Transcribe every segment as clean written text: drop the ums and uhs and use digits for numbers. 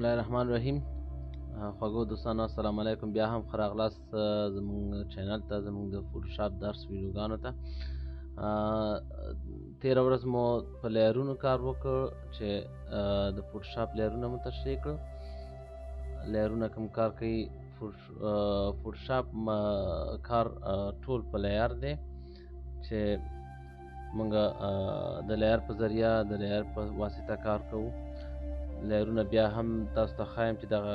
الله الرحمن الرحیم. خوږو دوستانو، السلام علیکم. بیا هم ښه راغلاست زموږ channel ته، زموږ د فوټوشاپ درس ویډیوګانو ته. تېره ورځ مو په layer ونو کار وکړ چې د فوټوشاپ layer ونه مو تشریح کړل. layer ونه کوم کار کوي؟ فوټوشاپ کار ټول په layer دی چې موږ د layer په ذریعه، د layer په واسطه کار کوو. layer ونه بیا هم تاسو ته ښایم چې دغه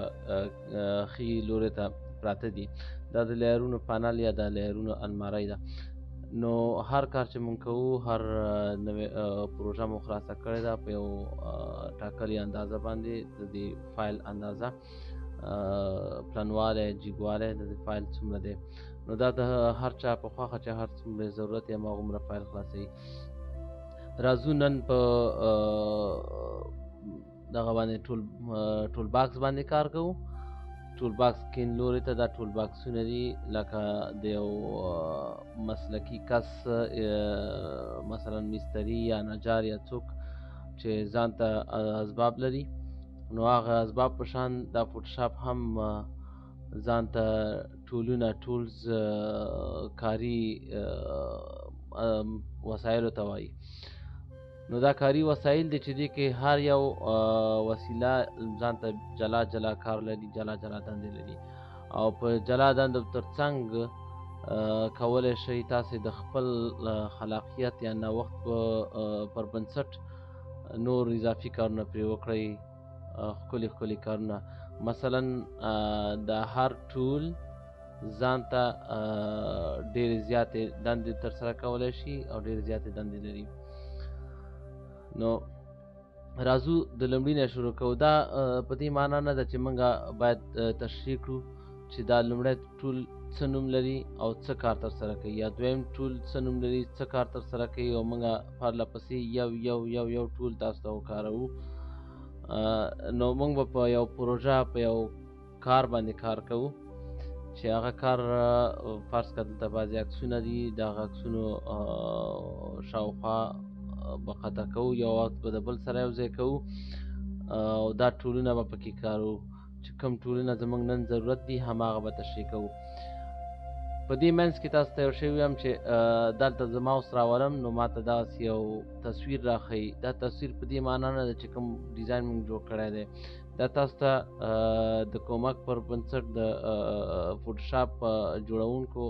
ښي لوري ته پراته دي. دا د layer ونو panel یا د layer ونو المارۍ ده. نو هر کار چې مونږ کوو، هر نوې پروژه مو خلاصه کړې ده په یو ټاکلې اندازه باندې، د دې فایل اندازه، پلنوالی، جګوالی د دې فایل څومره دی، نو دا د هر چا په خوښه چې هر څومره ضرورت یې هماغومره فایل خلاصوي. راځو نن په دغه باندې tool box باندې کار کوو. tool box کین لوري ته دا tool box ونه دي، لکه د یو مسلکي کس، مثلا مستري یا نجار یا څوک چې ځان ته اسباب لري، نو هغه اسباب په شان دا فوټوشاپ هم ځان ته tool ونه، tools، کاري وسایلو ته وایي. نو دا کاري وسایل دي چې دې کې هر یو وسیله ځان ته جلا جلا کار لري، جلا جلا دندې لري، او په جلا دندو ترڅنګ کولی شئ تاسې د خپل خلاقیت یا نوښت پر بنسټ نور اضافي کارونه پرې وکړئ، ښکلي ښکلي کارونه. مثلا د هر tool ځان ته ډېرې زیاتې دندې ترسره کولی شي او ډېرې زیاتې دندې لري. نو راځو د لومړي نه شروع کوو. دا په دې معنا نه ده چې موږ باید تشریح کړو چې دا لومړی tool څه نوم لري او څه کار ترسره کوي، یا دویم tool څه نوم لري، څه کار ترسره کوي، او موږ پرله پسې یو یو یو یو tool تاسو ته وکاروو. نو موږ به په یو پروژه، په یو کار باندې کار کوو چې هغه کار، فرض کړه دلته بعضې عکسونه دي، د هغه عکسونو شاوخوا به قطع کوو، یو وخت به د بل سره یو ځای کوو، او دا tool ونه به پکې کارو چې کوم tool ونه زموږ نن ضرورت دي هماغه به تشریح کوو. په دې منځ کې تاسو ته یو شی ووایم چې دلته زه ماوس راولم، نو ما ته داسې یو تصویر راښیي. دا تصویر په دې معنا نه ده چې کوم ډیزاین موږ جوړ کړی دی، دا تاسو ته د کومک پر بنسټ د فوټوشاپ جوړونکو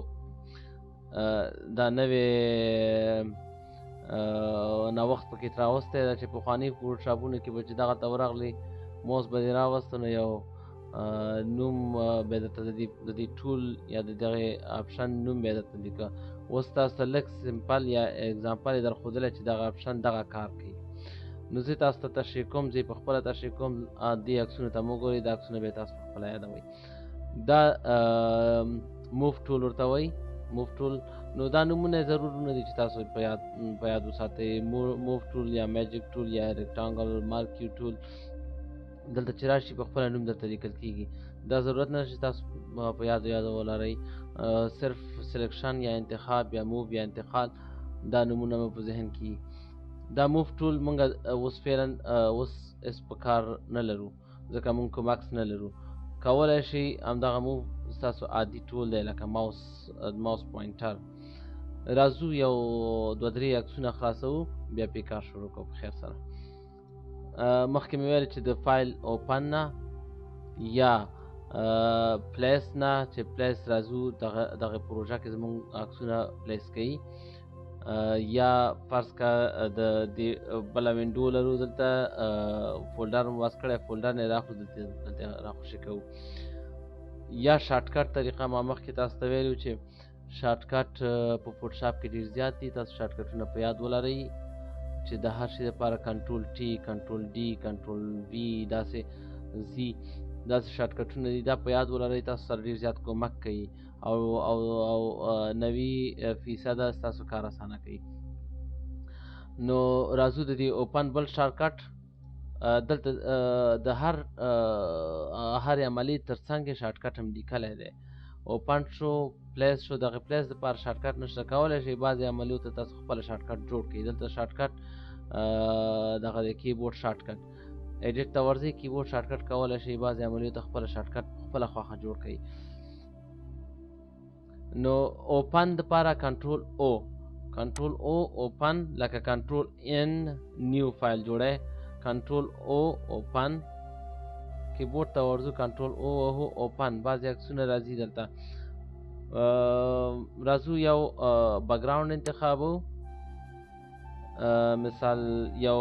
دا نوې نوښت پکې راوستی ده چې پخواني فوټوشاپونو کې به چې دغه ته ورغلې، موس به دې راوسته، نو یو نوم به درته د دې tool یا د دغې option نوم به درته لیکه. اوس تاسو ته لږ simple یا example یې در ښودلی چې دغه option دغه کار کوي. نو زه تاسو ته تشریح کوم، زه یې په خپله تشریح کوم. دې عکسونو ته مه ګورئ، دا عکسونه به تاسو په خپله یادوئ. دا move tool ورته وایي، move tool. نو دا نومونه ضرور نه دي چې تاسو په یاد وساتئ. move tool یا magic tool یا rectangle marquee tool، دلته چې راشي په خپله نوم درته لیکل کیږي. دا ضرورت نه چې تاسو په یاد یاد ولرئ، صرف selection یا انتخاب یا move یا انتقال، دا نومونه مو په ذهن کې. دا move tool موږ اوس فعلا اوس هېڅ په کار نه لرو، ځکه موږ کوم عکس نه لرو. کولی شئ همدغه move ستاسو عادي tool دی لکه mouse pointer. راځو یو دوه درې عکسونه خلاصوو، بیا پرې کار شروع کوو په خیر سره. مخکې مې ویل چې د file open نه یا place نه، چې place راځو دغه پروژه کې زموږ عکسونه place کوي، یا فرض که د دې بله window لرو، دلته folder مو واز کړی، folder نه یې راخلو، دلته راخوشې کوو. یا shortcut طریقه ما مخکې تاسو ته ویلو چې shortcut په فوټوشاپ کې ډېر زیات دي، تاسو shortcut ونه په یاد ولرئ چې د هر شي لپاره control T، control D، control V، داسې Z، داسې shortcut ونه دي، دا په یاد ولرئ، تاسو سره ډېر زیات کومک کوي او او او 90% ستاسو کار اسانه کوي. نو راځو د دې open بل shortcut. دلته د هرې عملي ترڅنګ shortcut هم لیکلی دی. open شو، place شو، دغه place دپاره shortcut نشته، کولی شئ بعضې عملیو ته تاسو خپله shortcut جوړ کړئ. دلته shortcut دغه د keyboard shortcut. edit ته ورځئ، keyboard shortcut کولی شئ بعضې عملیو ته خپله shortcut خپله خوښه جوړ کړئ. نو open دپاره control O، control O open، لکه control N new file جوړی، control O open، keyboard ته ورځو control O وهو open، بعضې عکسونه راځي دلته. راځو یو background انتخابو، مثال یو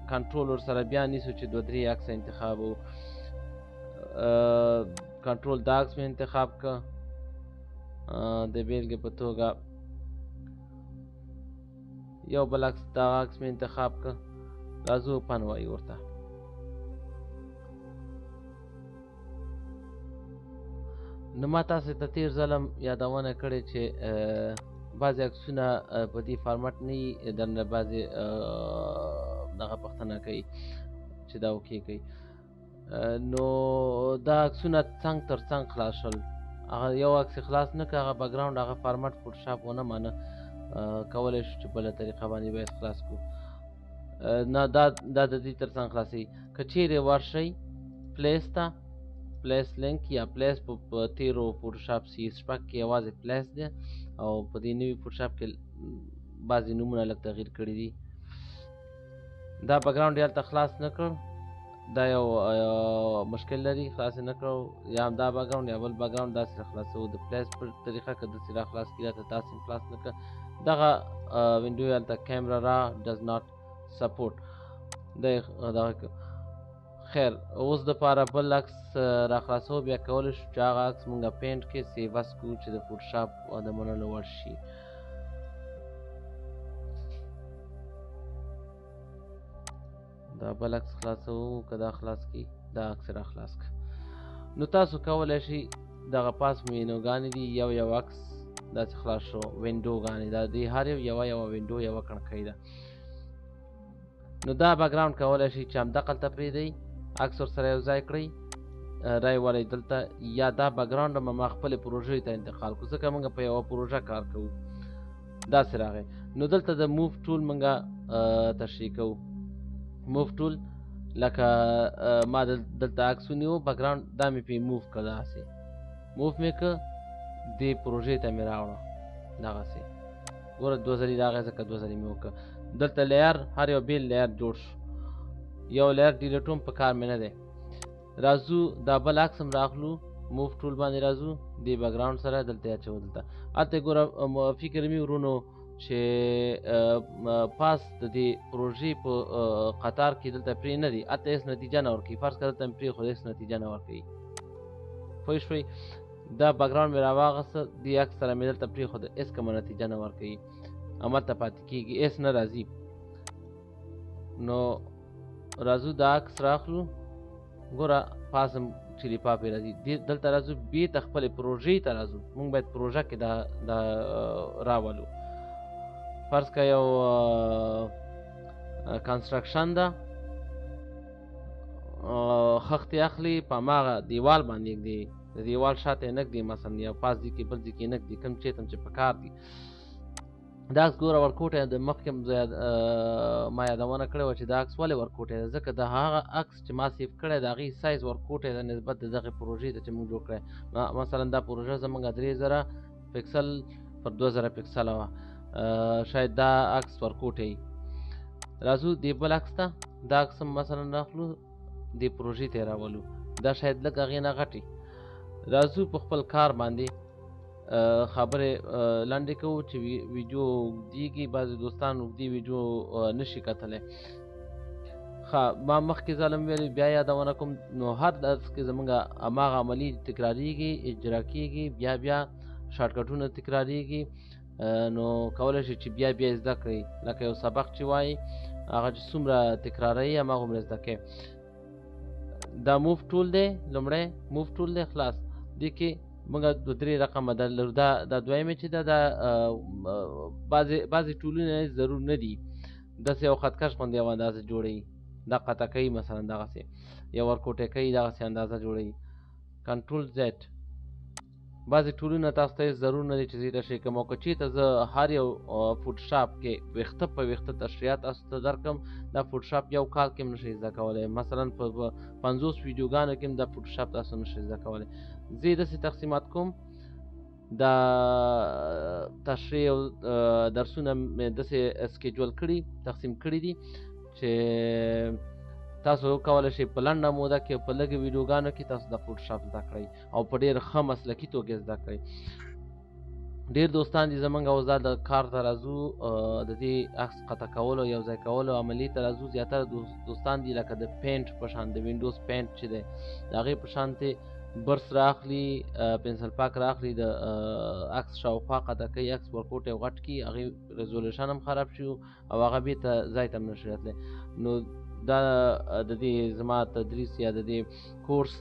کنټرول ورسره بیا نیسو چې دوه درې عکسه انتخابو. کنټرول دا عکس مې انتخاب که، د بېلګې په توګه یو بل عکس، دا عکس مې انتخاب که، راځو open وایي ورته. نو ما تاسې ته تېر ځل هم یادونه کړې چې بعضې عکسونه په دې فارمټ نه وي، درنه بعضې دغه پوښتنه کوي چې دا okay کوي. نو دا عکسونه څنګ تر څنګ خلاص شول، هغه یو عکس یې خلاص نه کړ، هغه background هغه format فوټوشاپ ونه مانه، کولی شو چې بله طریقه باندې باید خلاص کړو. نه دا د دې تر څنګ خلاصوي. که چیرې ورشئ place ته، place link یا place په تیرو فوټوشاپ سی 6 کې یوازې place دی، او په دې نوي فوټوشاپ کې بعضې نومونه لږ تغییر کړي دي. دا background یې هلته خلاص نه کړ، دا یو مشکل لري، خلاص یې نه کړو، یا هم دا background یا بل background داسې را خلاصوو د place پر طریقه، که داسې را خلاص کړي راته داسې هم خلاص نه کړ. دغه window یې هلته camera raw does not support دی دغه. خیر اوس دپاره بل عکس را خلاصوو، بیا کولی شو چې هغه عکس مونږ paint کې save as کړو چې د فوټوشاپ د منلو وړ شي. دا بل عکس خلاصوو، که دا خلاص کړي دا عکس را خلاص کړه. نو تاسو کولی شئ دغه پاس مینوګانې دي، یو یو عکس داسې خلاص شو، وینډوګانې دا دي، هر یو یوه یوه window یوه کړکۍ ده. نو دا background کولی شئ چې همدقلته پرېږدئ، عکس ورسره یو ځای کړئ، رای ولئ دلته، یا دا background به ما خپلې پروژې ته انتقال کړو، ځکه موږ په یوه پروژه کار کوو. داسې راغی. نو دلته د move tool موږ تشریح کوو. move tool لکه ما دلته عکس ونیو، background دا مې پرې move کړ، داسې move مې کړ، دې پروژې ته مې راوړه دغسې. ګوره دوه ځلې راغی، ځکه دوه ځلې مې وکړه. دلته layer هر یو بېل layer جوړ شو، یو layer delete هم په کار مې نه دی. راځو دا بل عکس هم راخلو، move tool باندې راځو، دې background سره دلته یې اچوو دلته. هلته ګوره فکر مې ورونو چې پاس د دې پروژې په قطار کې دلته پرې نه دی، هلته هېڅ نتیجه نه ورکوي. فرض کړه دلته مې پرېښود، هېڅ نتیجه نه ورکوي. پوه شوئ؟ دا background مې راواغسته، دې عکس سره مې دلته پرېښود، هېڅ کومه نتیجه نه ورکوي، هملته پاتې کېږي، هېڅ نه راځي. نو راځو دا عکس راخلو، ګوره پاس هم چلی پاپې راځي. دلته راځو بیرته خپلې پروژې ته راځو، موږ باید پروژه کې دا راولو. فرض که یو construction ده، خښتې اخلي په هماغه دیوال باندې ږدي، د دیوال شاته یې نه ږدي مثلا، یا پاس ځای کې بل ځای کې نه ږدي، کوم چېرته هم چې په کار دي. دا عکس ګوره ورکوټی د مخکې هم ما یادونه کړې وه چې دا عکس ولې ورکوټی دی، ځکه د هغه عکس چې ما save کړی د هغې سایز ورکوټی دی نسبت د دغې پروژې ته چې موږ جوړ کړی. مثلا دا پروژه زموږ 3000 پکسل پر 2000 پکسله وه، شاید دا عکس ورکوټی. راځو دې بل عکس ته، دا عکس هم مثلا راخلو دې پروژې ته یې راولو، دا شاید لږ هغې نه غټي. راځو په خپل کار باندې خبرې لنډې کوو چې ویډیو اوږدېږي، بعضې دوستان اوږدې ویډیو نشي کتلی. ښه، ما مخکې ځل هم ویلي، بیا یادونه کوم، نو هر درس کې زموږ هماغه عملي تکراریږي، اجرا کېږي، بیا بیا شارټکټونه تکراریږي، نو کولی شئ چې بیا بیا زده کړئ. لکه یو سبق چې وایي هغه چې څومره تکراروي هماغومره زده کوي. دا move tool دی، لومړی move tool دی، خلاص. دې کې موږ دوه درې رقمه ده لرو. دا دویمې چې ده، دا بعضې tool ونه ضرور نه دي، داسې یو خطکش غوندې یوه اندازه جوړوي، دا قطع کوي مثلا دغسې، یو ورکوټی کوي دغسې اندازه جوړوي. control Z، بعضې ټولونه تاسو ته هېڅ ضرور نه دی چې زه یې تشریح کړم، او که چېرته زه هر یو فوټوشاپ کې ویښته په ویښته تشریحات تاسو ته درکړم، دا فوټوشاپ یو کال کې هم نشئ زده کولی. مثلا په 50 ویډیوګانو کې هم دا فوټوشاپ تاسو نشئ زده کولی. زه یې داسې تقسیمات کوم، دا تشریح او درسونه مې داسې schedule کړي، تقسیم کړي دي چې تاسو کولی شئ په لنډه موده کې په لږو ویډیوګانو کې تاسو د فوټوشاپ زده کړئ او په ډېر ښه مسلکي توګه زده کړئ. ډېر دوستان دي زمونږ اوس دا د کار ته راځو، د دې عکس قطع کولو یو ځای کولو عملیې ته راځو. زیاتره دوستان دي لکه د Paint په شان، د Windows Paint چې دی د هغې په شان ته برس رااخلي، پنسل پاک رااخلي، د عکس شاوخوا قطع کوي، عکس ورکوټی او غټ کړي، هغې resolution هم خراب شي او هغه بېرته ځای ته هم نه شي راتلی. نو دا د دې زما تدریس یا د دې کورس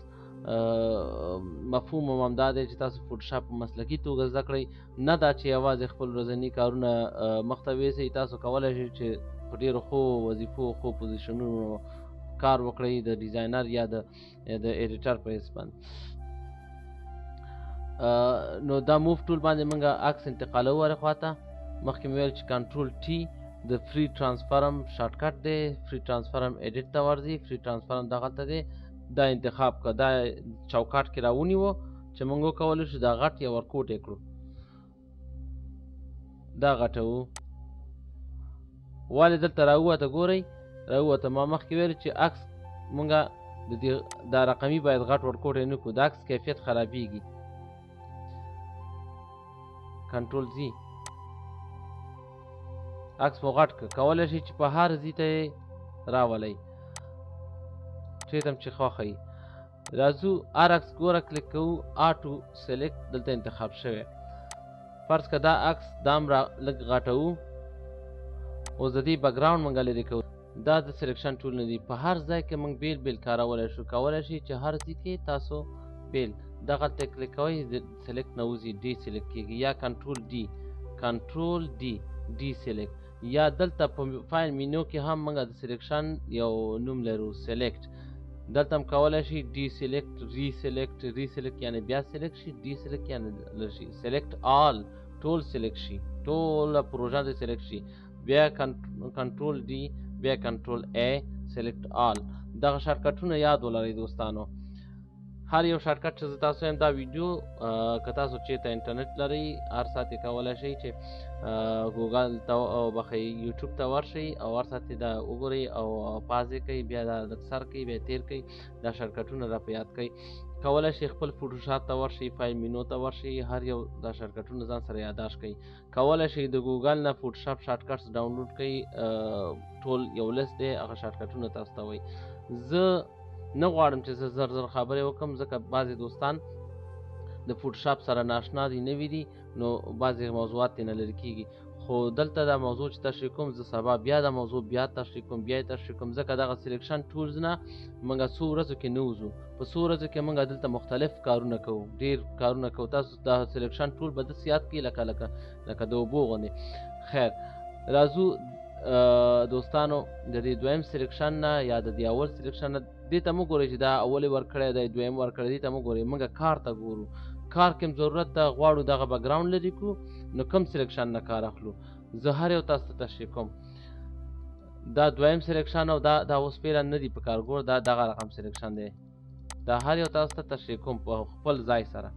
مفهوم هم همدا دی چې تاسو فوټوشاپ په مسلکي توګه زده کړئ، نه دا چې یوازې خپل ورځني کارونه مخته ویسئ. تاسو کولی شئ چې په ډېرو ښو وظیفو، ښو پوزیشنونو کار وکړئ، د designer یا د editor په حیث باندې. نو دا move tool باندې موږ عکس انتقالوو هرې خوا ته. مخکې مې ویل چې control T د free transform shortcut دی، free transform edit ته ورځي، free transform دغلته دی، دا انتخاب که دا چوکاټ کې راونیوه چې موږ وکولی شو دا غټ یا ورکوټی کړو، دا غټوو. ولې دلته راووته؟ ګورئ راووته. ما مخکې ویل چې عکس موږ د دې دا رقمي باید غټ ورکوټی نه کړو، د عکس کیفیت خرابیږي. control Z، عکس مو غټ کړ. کولی شئ چې په هر ځای ته یې راولئ، چېرته هم چې خوښه وي. راځو هر عکس ګوره کلیک کوو، auto select دلته انتخاب شوی. فرض که دا عکس دام را لږ غټوو، اوس د دې background موږ لرې کوو. دا د selection tool نه دي، په هر ځای کې موږ بیل بیل کارولی شو. کولی شئ چې هر ځای کې تاسو بیل دغلته کلیک کوئ، select نه وځي، deselect کېږي، یا control D، control D، deselect. یا دلته په file menu کې هم موږ د selection یو نوم لرو، select. دلته هم کولی شئ deselect، reselect، reselect یعنې بیا select شي، deselect یعنې لرې شي، select all، ټول select شي، ټوله پروژه دې select شي، بیا control D، بیا control A، select all. دغه shortcut ونه یاد ولرئ دوستانو. هر یو shortcut چې زه تاسو یم دا ویډیو که تاسو چېرته انټرنیټ لرئ هر ساعت یې کولی شئ چې ګوګل ته وبخښئ، یوټیوب ته ورشئ او هر ساعت یې دا وګورئ او pause یې کړئ، بیا دا لږ سر کړئ، بیا تېر کړئ، دا shortcut ونه را په یاد کړئ. کولی شئ خپل فوټوشاپ ته ورشئ، file menu ته ورشئ، هر یو دا shortcut ونه ځان سره یاداشت کړئ. کولی شئ د ګوګل نه فوټوشاپ shortcuts download کړئ، ټول یو لیست دی، هغه shortcut ونه تاسو ته وایي. زه نه غواړم چې زه زر زر خبرې وکړم، ځکه بعضې دوستان د فوټوشاپ سره ناشنا دي، نوي دي، نو بعضې موضوعات ترې نه لرې کېږي. خو دلته دا موضوع چې تشریح کوم، زه سبا بیا دا موضوع بیا تشریح کوم، بیا یې تشریح کوم، ځکه دغه selection tools نه موږ څو ورځو کې نه وځو. په څو ورځو کې موږ دلته مختلف کارونه کوو، ډېر کارونه کوو. تاسو دا selection tool به داسې یاد کړئ لکه لکه لکه د اوبو غوندې. خیر، راځو دوستانو د دې دویم selection نه یا د دې اول selection نه. دې ته مه ګورئ چې دا اول یې ورکړی دی، دویم ورکړی، دې ته مه ګورئ. موږ کار ته ګورو، کار کې هم ضرورت ده، غواړو دغه background لرې کړو، نو کوم selection نه کار اخلو. زه هر یو تاسو ته تشریح کوم. دا دویم selection او دا اوس فعلا نه دی په کار، ګور دا دغه رقم selection دی. دا هر یو تاسو ته تشریح کوم په خپل ځای سره.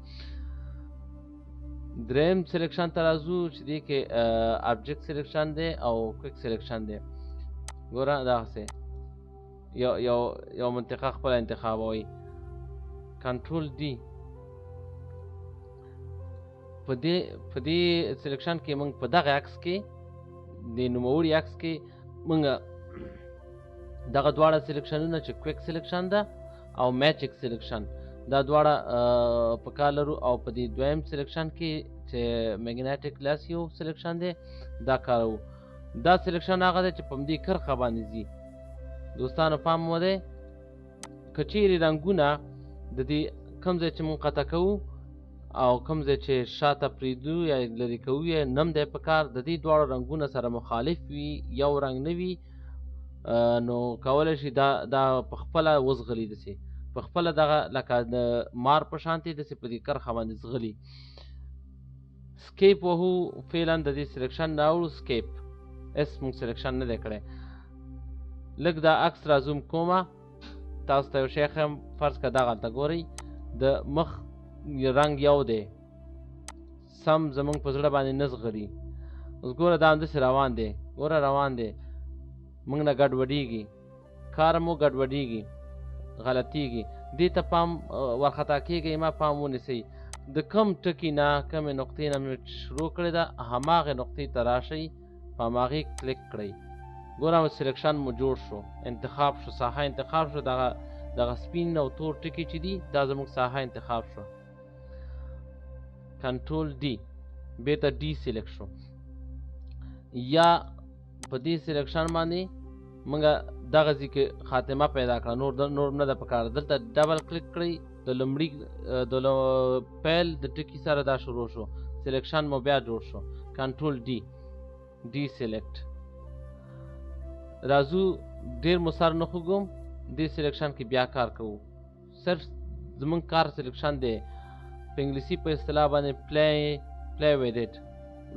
دریم selection ته راځو چې دې کې object selection دی او quick selection دی. ګوره دغسې یو منطقه خپله انتخابوئ، control D. په دې selection کې موږ په دغه عکس کې، د نوموړي عکس کې موږ دغه دواړه selection ونه چې quick selection ده او magic selection، دا دواړه په کار لرو. او په دې دویم selection کې چې magnetic lasso selection دی دا کاروو. دا selection هغه دی چې په همدې کرښه باندې ځي. دوستانو پام مو دی، که چیرې رنګونه د دې کوم ځای چې موږ قطع کوو او کوم ځای چې شاته پرېږدو یا لرې کوو یې نم دی په کار، د دې دواړو رنګونه سره مخالف وي، یو رنګ نه وي، نو کولی شي دا په خپله وزغلي، داسې په خپله دغه لکه د مار په شانتې داسې په دې کرښه باندې ځغلي. escape وهو فعلا د دې selection نه اوړو، escape S موږ selection نه دی کړی. لږ دا عکس را zoom کومه، تاسو ته یو شی ښیم. فرض که دغه هلته ګورئ د مخ رنګ یو دی، سم زمونږ په زړه باندې نه ځغلي. اوس ګوره دا همداسې روان دی، ګوره روان دی، موږ نه ګډوډېږي، کار مو ګډوډېږي، غلطیږي. دې ته پام ورخطا کېږئ ما، پام ونیسئ. د کوم ټکي نه کومې نقطې نه مې شروع کړې ده هماغې نقطې ته راشئ، په هماغې کلیک کړئ. ګوره selection مو جوړ شو، انتخاب شو، ساحه انتخاب شو. دغه سپین او تور ټکي چې دي دا زموږ ساحه انتخاب شو. control D، بیرته deselect شو. یا په دې selection باندې موږ دغه ځای کې خاتمه پیدا کړه، نور نه ده پکار. دلته double click کړئ، د لومړي د پیل د ټکي سره دا شروع شو، selection مو بیا جوړ شو. control D، deselect. راځو ډېر مو سر نه خوږوم، دې selection کې بیا کار کوو. صرف زمونږ کار selection دی، په انګلیسي په اصطلاح باندې play with it،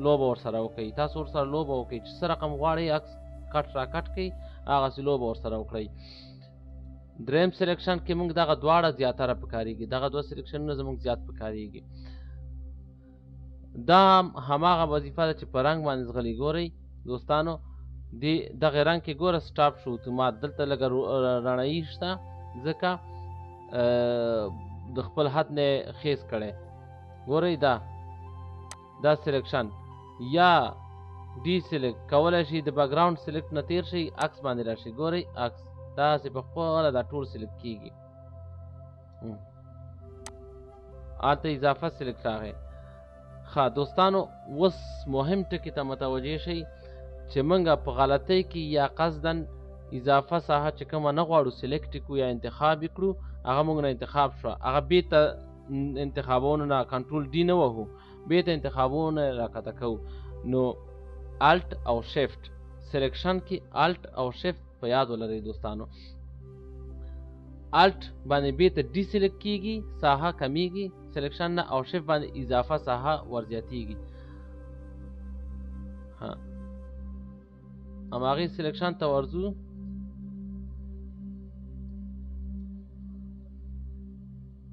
لوبه ورسره وکړئ. تاسو ورسره لوبه وکړئ، چې څه رقم غواړئ عکس cut را cut کړئ، هغسې لوبه ورسره وکړئ. دریم selection کې موږ دغه دواړه زیاتره پکارېږي، دغه دوه selection ونه زموږ زیات پکارېږي. دا هماغه وظیفه ده چې په رنګ باندې ځغلي. ګورئ دوستانو، دې دغه رنګ کې ګوره stop شو اتومات. دلته لږه رڼایي شته ځکه د خپل حد نه خیز کړی. ګورئ دا selection یا deselect کولی شئ، د background select نه تیر شئ، عکس باندې راشئ. ګورئ عکس داسې په خپله دا ټول select کیږي. هلته اضافه select راغی. ښه دوستانو، اوس مهم ټکي ته متوجه شئ چې موږ په غلطۍ کې یا قصدا اضافه ساحه چې کومه نه غواړو select کړو یا انتخاب یې کړو، هغه موږ نه انتخاب شوه، هغه بیرته انتخابونو نه control D نه وهو، بیرته انتخابونه راکته کوو. نو Alt او shift selection کې Alt او shift په یاد ولرئ دوستانو. Alt باندې بیرته deselect کیږي، ساحه کمیږي selection نه، او شیفت باندې اضافه ساحه ورزیاتیږي. ها هماغې selection ته ورځو.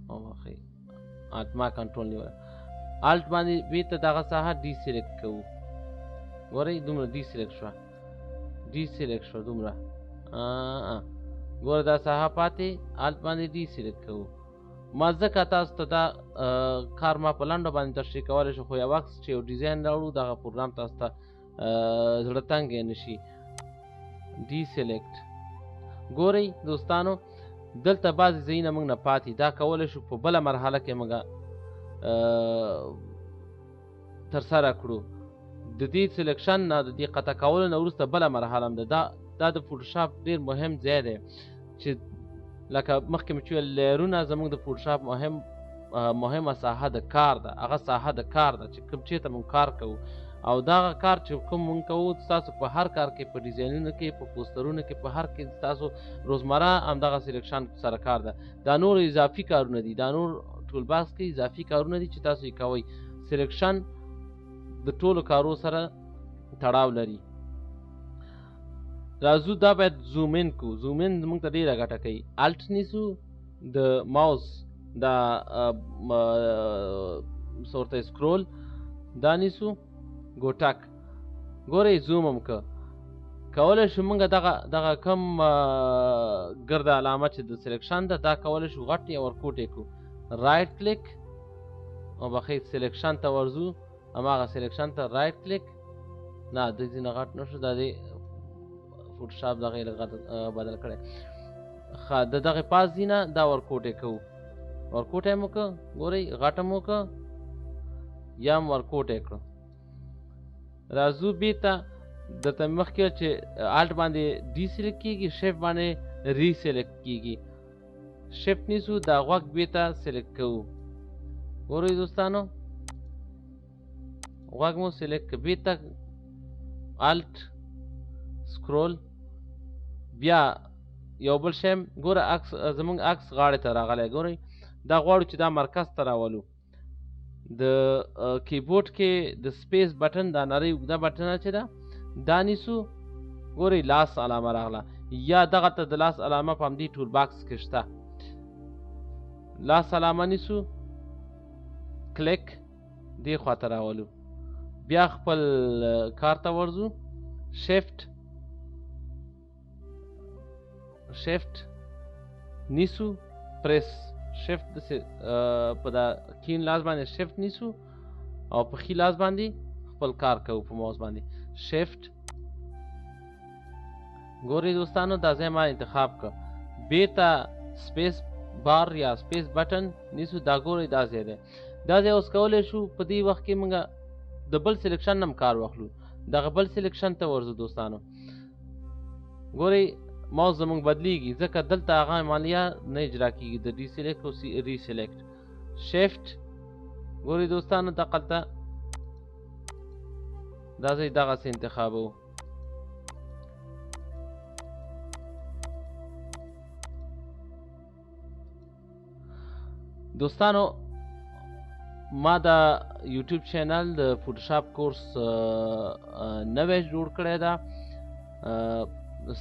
او Alt ما کنټرول نیولی، Alt باندې بیرته دغه ساحه deselect کوو. ګورئ دومره deselect شوه، deselect شوه دومره. ګوره دا ساحه پاتې، Alt باندې deselect کوو. ما ځکه تاسو ته دا کار ما په لنډو باندې تشریح کولی شو، خو یو وخت چې یو ډیزاین راوړو دغه پروګرام تاسو ته زړه تنګی نه شي. deselect. ګورئ دوستانو، دلته بعضې ځایونه موږ نه پاتې، دا کولی شو په بله مرحله کې موږ ترسره کړو. د دې selection نه د دې قطع کولو نه وروسته بله مرحله هم ده. دا د فوټوشاپ ډېر مهم ځای دی چې لکه مخکې مې چې وویل layer ونه زموږ د فوټوشاپ مهمه ساحه د کار ده، هغه ساحه د کار ده چې کوم چېرته موږ کار کوو، او دغه کار چې کوم موږ کوو ستاسو په هر کار کې، په ډیزاینونو کې، په پوسترونو کې، په هر کې ستاسو روزمره همدغه selection سره کار ده. دا نور اضافي کارونه دي، دا نور toolbox کې اضافي کارونه دي چې تاسو یې کوئ. selection د ټولو کارو سره تړاو لري. راځو دا باید zoom in کړو. zoom in موږ ته ډېره ګټه کوي. Alt نیسو، د ماوس دا څه ورته scroll دا نیسو، ګوټک ګورئ zoom هم که کولی شو موږ دغه کوم ګرده علامه چې د selection ده دا کولی شو غټ یا ورکوټی کړو. right click او بخښئ selection ته ورځو، هماغه selection ته right click. نه د دې نه غټ نه شو، دا دی فوټوشاپ دغه یې لږ بدل کړی. ښه د دغې پاس ځي نه دا ورکوټی کوو، ورکوټی مو که ګورئ غټه مو که یا هم ورکوټی کړو. راځو بیرته درته مې مخکې وویل چې Alt باندې deselect کیږي، shift باندې reselect کیږي. shift نیسو، دا غوږ بیرته select کوو. ګورئ دوستانو غوږ مو select کړ، بیرته Alt scroll بیا یو بل شی ګوره، عکس زمونږ عکس غاړې ته راغلی. ګورئ دا غواړو چې دا مرکز ته راولو. د کیبورډ کې د space button، دا نری اوږده بټنه چې ده دا نیسو. ګورئ لاس علامه راغله، یا دغه ته د لاس علامه په همدې tool box کې شته. لاس علامه نیسو، کلیک دې خواته راولو، بیا خپل کار ته ورځو. shift نیسو، press shift داسې په دا کین لاس باندې shift نیسو او په ښي لاس باندې خپل کار کوو په ماوس باندې. shift ګورئ دوستانو دا ځای ما انتخاب کړ. بیرته space bar یا space button نیسو، دا ګورئ دا ځای دی. دا ځای اوس کولی شو په دې وخت کې موږ د بل selection نه هم کار واخلو. دغه بل selection ته ورځو دوستانو. ګورئ ماوس زموږ بدلیږي، ځکه دلته هغه عملیه نه اجرا کیږي د deselect او reselect. shift ګورئ دوستانو دقلته دا ځای دغسې انتخابوو. دوستانو ما دا یوټیوب channel د فوټوشاپ کورس نوی جوړ کړی ده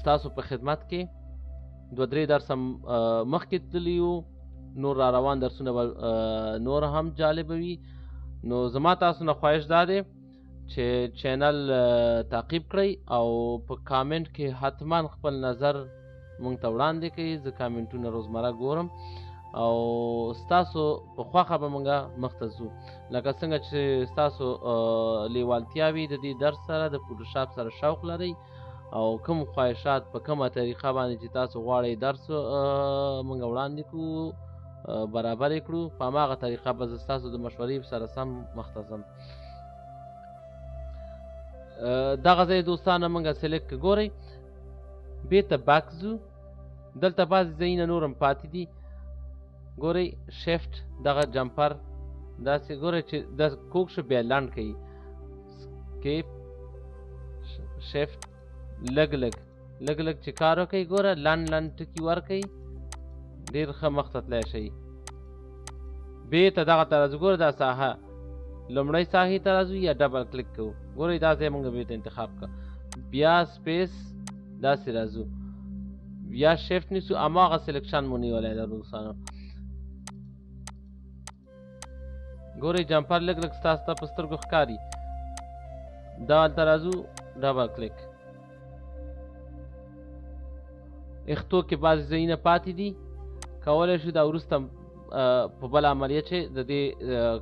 ستاسو په خدمت کې. 2-3 درسه مخکې تللي یو، نور را روان درسونه به نور هم جالبه وي. نو زما تاسو نه خواهش دا دی چې channel تعقیب کړئ او په کامنټ کې حتما خپل نظر مونږ ته وړاندې کړئ. زه کامنټونه روزمره ګورم او ستاسو په خوښه به مونږه مخته ځو. لکه څنګه چې ستاسو لیوالتیا وي د دې درس سره، د فوټوشاپ سره شوق لرئ او کوم خواهشات په کومه طریقه باندې چې تاسو غواړئ درس مونږ وړاندې کړو برابر یې کړو، په هماغه طریقه به زه ستاسو د مشورې سره سم مخته ځم. دغه ځای دوستانو مونږ select ګورئ، بیرته back ځو. دلته بعضې ځایونه نور هم پاتې دي. ګورئ shift دغه jumper داسې ګورئ چې دا کوږ شو بیا لنډ کوي. escape shift لږ لږ لږ لږ چې کار وکړئ، ګوره لنډ لنډ ټکي ورکوي، ډېر ښه مخته تللی شئ. بیرته دغه ته راځو. ګوره دا ساحه لومړۍ ساحې ته راځو یا double click کوو. ګورئ دا ځای مونږ بیرته انتخاب کړه، بیا space داسې راځو، بیا shift نیسو، هماغه selection مو نیولی ده دوستانو. ګورئ jumper لږ لږ ستاسو ته په سترګو ښکاري. دا هلته راځو، double click. اختو کې بعضې ځایونه پاتې دي، کولی شو دا وروسته په بله عملیه چې د دې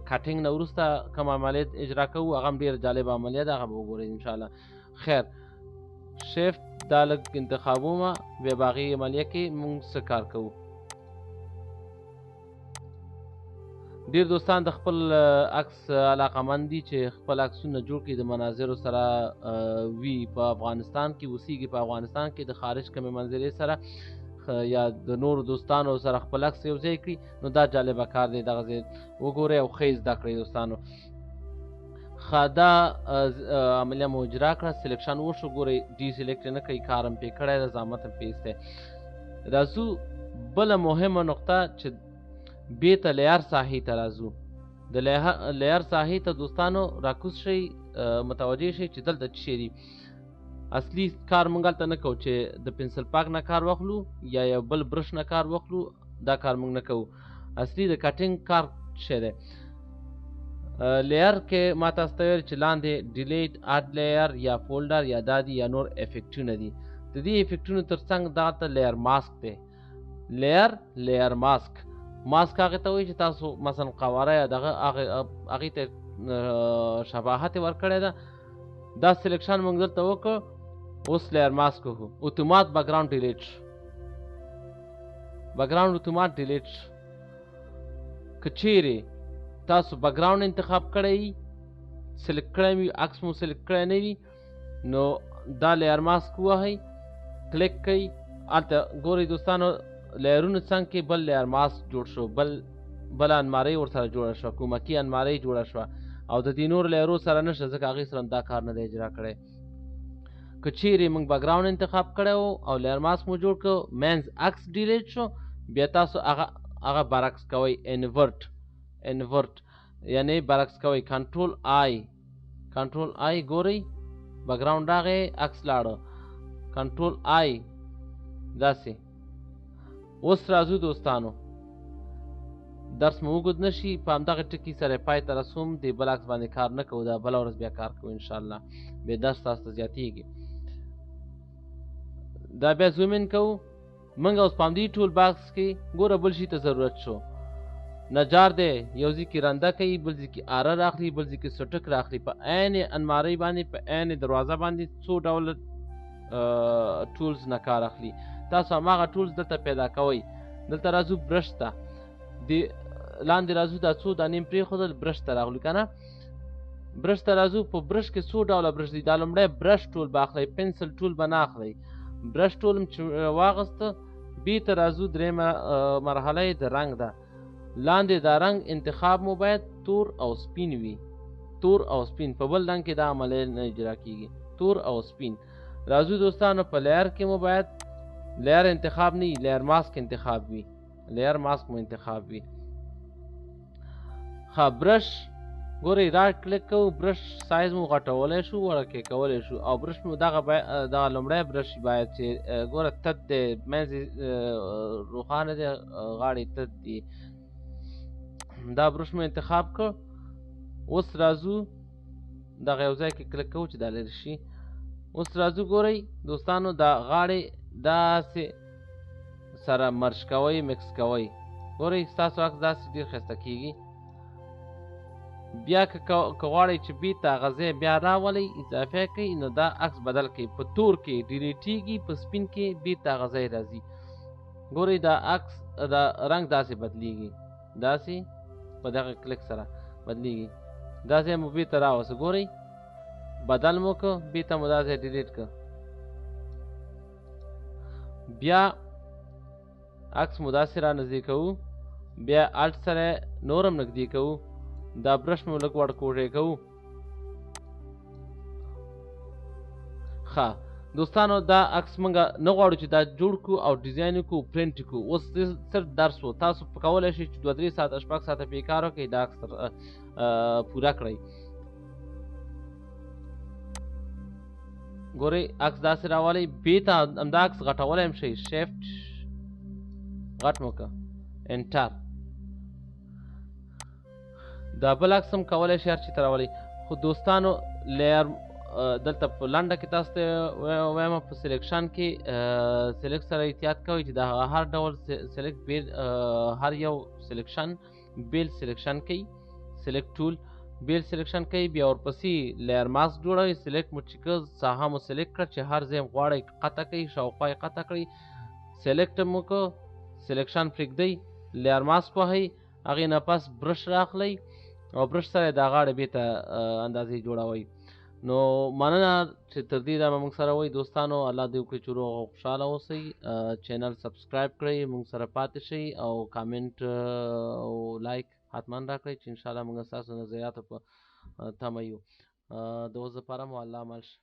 cutting نه وروسته کوم عملیت اجرا کوو، هغه هم ډېره جالبه عملیه ده، هغه به وګورئ انشاءالله. خیر shift دا لږ انتخابومه، بیا به هغې عملیه کې موږ څه کار کوو. ډېر دوستان د خپل عکس علاقمند دي چې خپل عکسونه جوړ کړي، د مناظرو سره وي، په افغانستان کې اوسیږي، په افغانستان کې د خارج کومې منظرې سره یا د نورو دوستانو سره خپل عکس یو ځای کړي. نو دا جالبه کار دی، دغه ځای وګورئ او ښه یې زده کړئ دوستانو. ښه دا عملیه مو اجرا کړه، selection وشو. ګورئ deselect یې نه کوي، کار هم پرې کړی دی، زحمت هم پرې ایستی. راځو بله مهمه نقطه چې بیرته layer ساحې ته راځو. د layer ساحې ته دوستانو راکوز شئ، متوجه شئ چې دلته څه شی دي. اصلي کار مونږ هلته نه کوو چې د پنسل پاک نه کار واخلو یا یو بل برش نه کار واخلو، دا کار مونږ نه کوو. اصلي د cutting کار څه شی دی؟ layer کې ما تاسو ته ویل چې لاندې delete، add layer یا folder یا دا دي یا نور افکټونه دي. د دې افکټونو ترڅنګ دغلته layer mask دی. layer، layer mask. mask هغې ته وایي چې تاسو مثلا قواره یا دغه هغې ته شباهت یې ورکړی ده. دا selection موږ دلته وکړ، اوس layer mask وکړو، اتومات background delete شو، background اتومات delete شو. که چیرې تاسو background انتخاب کړی، select کړی وي، عکس مو select کړی نه وي، نو دا layer mask ووهئ، کلیک کړئ، هلته ګورئ دوستانو layer ونو څنګ کې بل layer mask جوړ شو، بله انمارۍ ورسره جوړه شوه، کومکي انمارۍ جوړه شوه، او د دې نورو layer و سره نشته ځکه هغې سره دا کار نه دی اجرا کړی. که چیرې موږ background انتخاب کړی او layer mask مو جوړ کړ، منځ عکس delete شو، بیا تاسو هغه برعکس کوئ، invert، invert یعنی برعکس کوئ، control I، control I. ګورئ background راغی، عکس لاړه، control I داسې. اوس راځو دوستانو، درس مو اوږد نه شي، په همدغه ټکي سره پای ته رسوم. دې بل عکس باندې کار نه کوو، دا بله ورځ بیا کار کوو انشاءالله، بیا درس تاسو ته زیاتېږي. دا بیا zoom in کوو موږ اوس په همدې tool box کې. ګوره بل شي ته ضرورت شو، نجار دی، یو ځای کې رنده کوي، بل ځای کې اره راخلي، بل ځای کې سټک راخلي. په عین انمارۍ باندې، په عین دروازه باندې څو ډوله tools نه کار اخلي. تاسو هماغه tools دلته پیدا کوئ. دلته راځو برش ته، دې لاندې راځو، دا څو دانې مې پرېښودل، برش ته راغلو که نه. برش ته راځو، په برش کې څو ډوله برش دي. دا لومړی brush tool به اخلئ، pencil tool به نه اخلئ. brush tool م چې واغسته، بیرته راځو درېیمه مرحله یې د رنګ ده. لاندې دا رنګ انتخاب مو باید تور او سپین وي، تور او سپین، په بل رنګ کې دا عملیه نه اجرا کیږي، تور او سپین. راځو دوستانو، په layer کې مو باید layer انتخاب نه وي، layer mask انتخاب وي، layer mask مو انتخاب وي. ښه برش ګورئ، right click کوو، brush size مو غټولی شو، وړوکی کولی شو. او برش مو دغه دغه لومړی برش باید چې ګوره تت دی، منځ یې روښانه دی، غاړې تت دي. دا برش مو انتخاب کړ. اوس راځو دغه یو ځای کې کلیک کوو چې دا لرې شي. اوس راځو ګورئ دوستانو، دا غاړې داسې سره merge کوئ، mix کوئ. ګورئ ستاسو عکس داسې ډېر ښایسته کیږي. بیا که غواړئ چې بیرته هغه ځای بیا راولئ، اضافه کړئ، نو دا عکس بدل کړئ. په تور کې delete ېږي، په سپین کې بیرته هغه ځای راځي. ګورئ دا عکس، دا رنګ داسې بدلیږي، داسې په دغه کلیک سره بدلیږي. دا ځای مو بیرته راوسته، ګورئ بدل مو کړ، بیرته مو دا ځای delete کړ. بیا عکس مو داسې را نږدې کوو، بیا Alt سره نور هم نږدې کوو، دا برش مو لږ وړکوږی کوو. ښه دوستانو، دا عکس موږ نه غواړو چې دا جوړ کړو او ډیزاین کړو، پرینټ کړو. اوس صرف درس و، تاسو په کولی شئ چې 2-3 ساعته 6 ساعته پې کار وکړئ، دا عکس پوره کړئ. ګورئ عکس داسې راولئ، بیرته همدا عکس غټولی هم شئ، shift غټ مو کړه، enter. دا بل عکس هم کولی شئ هر چېرته راولئ. خو دوستانو layer دلته په لنډه کې تاسو ته وایم، په selection کې select سره احتیاط کوئ چې دا هر ډول select بیل، هر یو selection بیل selection کوي، select tool بیل selection کوي، بیا ورپسې layer mask جوړوي. select مو چې کړ، ساحه مو select کړه چې هر ځای غواړئ قطع کړئ، شاوخوا یې قطع کړئ، select مو کړ، selection پرېږدئ، layer mask وهئ، هغې نه پس برش راخلئ او برش سره دا غاړې بیرته اندازې جوړوئ. نو مننه چې تر دې دمه موږ سره وئ دوستانو. الله دې وکړي چې روغ او خوشحاله اوسئ. channel subscribe کړئ، موږ سره پاتې شئ او کامنټ او like حتما راکړئ چې انشاءالله موږ ستاسو نظریاتو په تمه یو. د اوس لپاره مو الله مل شه.